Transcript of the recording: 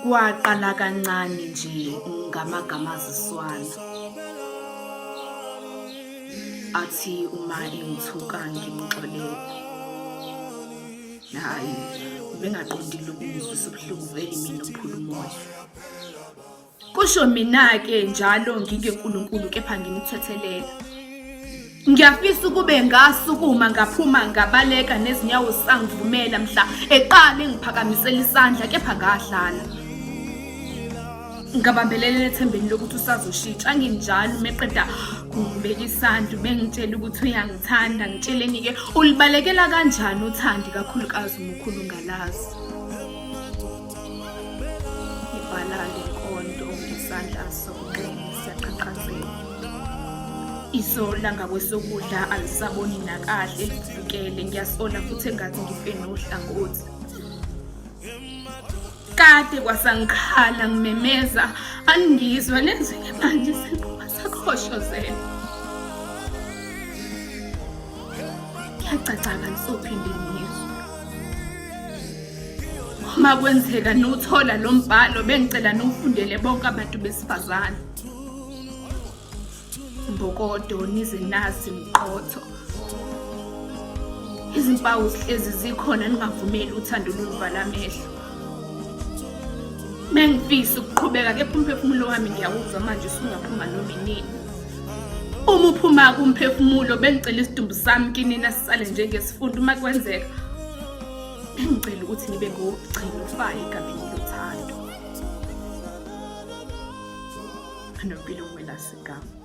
Kwaqala kancane nje ngamagamaziswana. Athi uma engithuka ngimxolele. Hhayi, ubengaqondile ukungizwisa ubuhlungu vele mina uphula umoya. Kusho mina-ke njalo ngingenkulunkulu kepha nginithethelela. Ngiyafisa ukube ngasukuma ngaphuma ngabaleka nezinyawo sangivumela mhla eqala engiphakamisela isandla kepha ngahlala. Ngabambelela ethembeni lokuthi usazoshintsha anginjalo meqeda kungibeka isandla ubengitshela ukuthi uyangithanda ngitsheleni-ke ulibalekela kanjani uthandi kakhulukazi umukhulu ungalazi. Ngibhala le nkondo ngesandla sokunxele siyaqhaqhazela. Iso langakwesokudla alisaboni nakahle livuvukele ngiyasola futhi engathi ngife nohlangothi. Kade kwasangikhala ngimemeza aningizwa nenzwile manje senquma sakhoshozela. Kuyacaca kangisophinde ngizwe. Uma kwenzeka niwuthola lo mbhalo bengicela niwufundele bonke abantu besifazane. Mbokodo nize nazi mqotho. Izimpawu zihlezi zikhona ningavumeli uthando lunivala amehlo. Bengifisa ukuqhubeka kepha umphefumulo wami ngiyawuzwa manje usungaphuma noma inini. Uma uphuma kumphefumulo bengicela isidumbu sami kinina sisale njengesifundo uma kwenzeka. Bengicela ukuthi nibe ngogcina ufayo egameni lothando. Nompilo Mwelase igama.